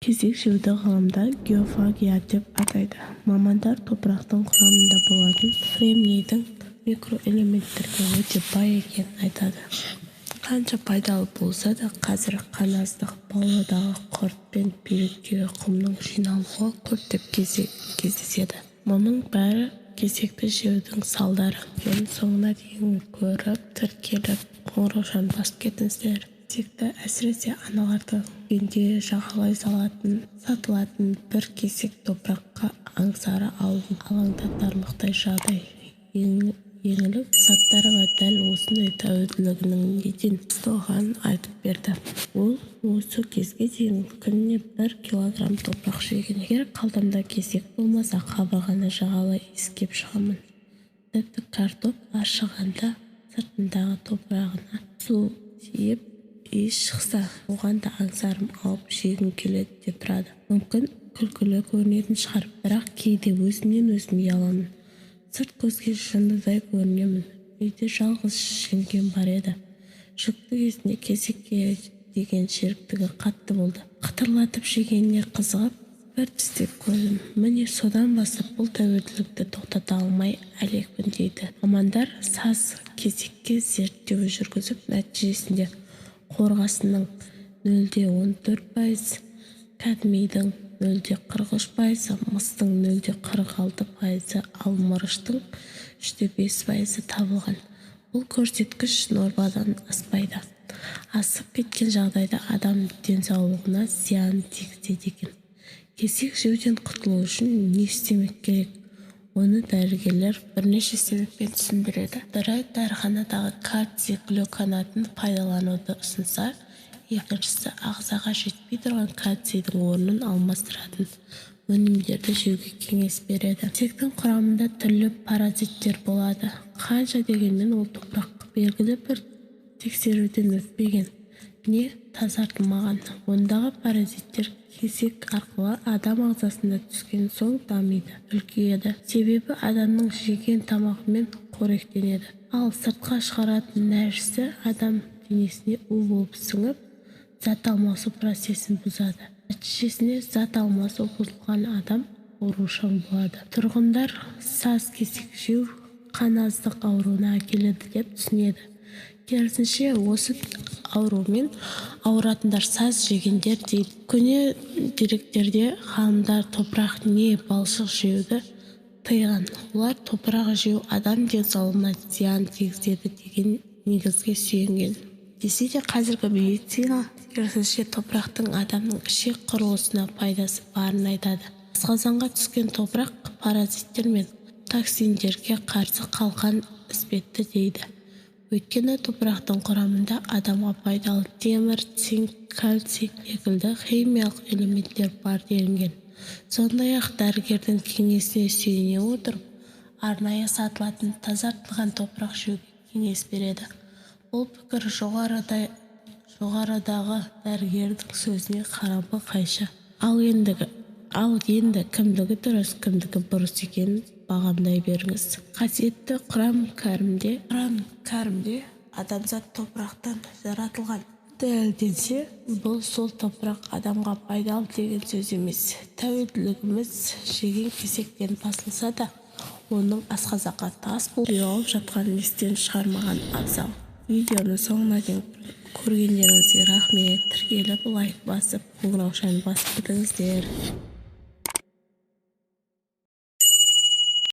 Кесек жеуді ғылымда геофагия деп атайды. Мамандар топырақтың құрамында болатын кремнийдің микроэлементтерге өте бай екенін айтады. Қанша пайдалы болса да, қазір қаназдық, бауырдағы құрт пен бүйректегі құмның жиналуы көптеп кездеседі. Мұның бәрі кесекті жеудің салдары. Видеоны соңына дейін көріп, тіркеліп, қоңыраушаны басып кетіңіздер. Кесекті, әсіресе аналардың дүкенде жағалай сатылатын бір кесек топыраққа аңсары алаңдатарлықтай жағдай. Еңлік Саттарова дәл осындай тәуелділігінің неден басталғанын айтып берді. Ол осы кезге дейін күніне 1 килограмм топырақ жеген. Егер қалтамда кесек болмаса, қабырғаны жағалай иіскеп шығамын. Тіпті картоп аршығанда сыртындағы топырағына су тиіп, иіс шықса, оған да аңсарым ауып жегім келеді де тұрады. Мүмкін, күлкілі көрінетін шығар, бірақ кейде өзімнен өзім ұяламын. Сырт көзге жындыдай көрінемін. Үйде жалғыз жеңгем бар еді. Жүкті кезінде кесекке деген шеріктігі қатты болды. Қытырлатып жегеніне қызығып, бір тістеп көрдім. Міне, содан бастап бұл тәуелділікті тоқтата алмай әлекпін дейді. Мамандар саз кесекке зерттеу жүргізіп, нәтижесінде қорғасынның 0,14%, кадмийдің 0,43%, мыстың 0,46%, ал мырыштың 3,5% табылған. Бұл көрсеткіш нормадан аспайды. Асып кеткен жағдайда адам денсаулығына зиян тигізеді екен. Кесек жеуден құтылу үшін не істемек керек? Оны дәрігерлер бірнеше себеппен түсіндіреді. Бірі дәріханадағы кальций глюконатын пайдалануды ұсынса, екіншісі ағзаға жетпей тұрған кальцийдің орнын алмастыратын өнімдерді жеуге кеңес береді. Кесектің құрамында түрлі паразиттер болады. Қанша дегенмен ол топырақ белгілі бір тексеруден өтпеген, не тазартылмаған. Ондағы паразиттер кесек арқылы адам ағзасына түскен соң дамиды, үлкейеді. Себебі адамның жеген тамағымен қоректенеді. Ал сыртқа шығаратын нәжісі адам денесіне у болып сіңіп, зат алмасу процесін бұзады. Нәтижесінде зат алмасу бұзылған адам аурушаң болады. Тұрғындар саз кесек жеу қаназдық ауруына әкеледі деп түсінеді. Керісінше, осы аурумен ауыратындар саз жегендер дейді. Көне деректерде ғалымдар топырақ не балшық жеуді тыйған. Олар топырақ жеу адам денсаулығына зиян тигізеді деген негізге сүйенген. Десе де, қазіргі медицина керісінше топырақтың адамның ішек құрылысына пайдасы барын айтады. Асқазанға түскен топырақ паразиттер мен токсиндерге қарсы қалқан іспетті дейді. Өйткені топырақтың құрамында адамға пайдалы темір, цинк, кальций секілді химиялық элементтер бар делінген. Сондай-ақ дәрігердің кеңесіне сүйене отырып, арнайы сатылатын тазартылған топырақ жеуге кеңес береді. Бұл пікір жоғарыдағы дәрігердің сөзіне қарама-қайшы. Ал енді кімдікі дұрыс, кімдікі бұрыс екенін бағамдай беріңіз. Қасиетті Құран кәрімде адамзат топырақтан жаратылған дәлелденсе, бұл сол топырақ адамға пайдалы деген сөз емес. Тәуелділігіміз жеген кесектен басылса да, оның асқазанға тас болып жиналып жатқанын естен шығармаған абзал. Видеоны соңына дейін көргендеріңізге рахмет. Тіркеліп, лайк басып, қоңыраушаны басып кетіңіздер.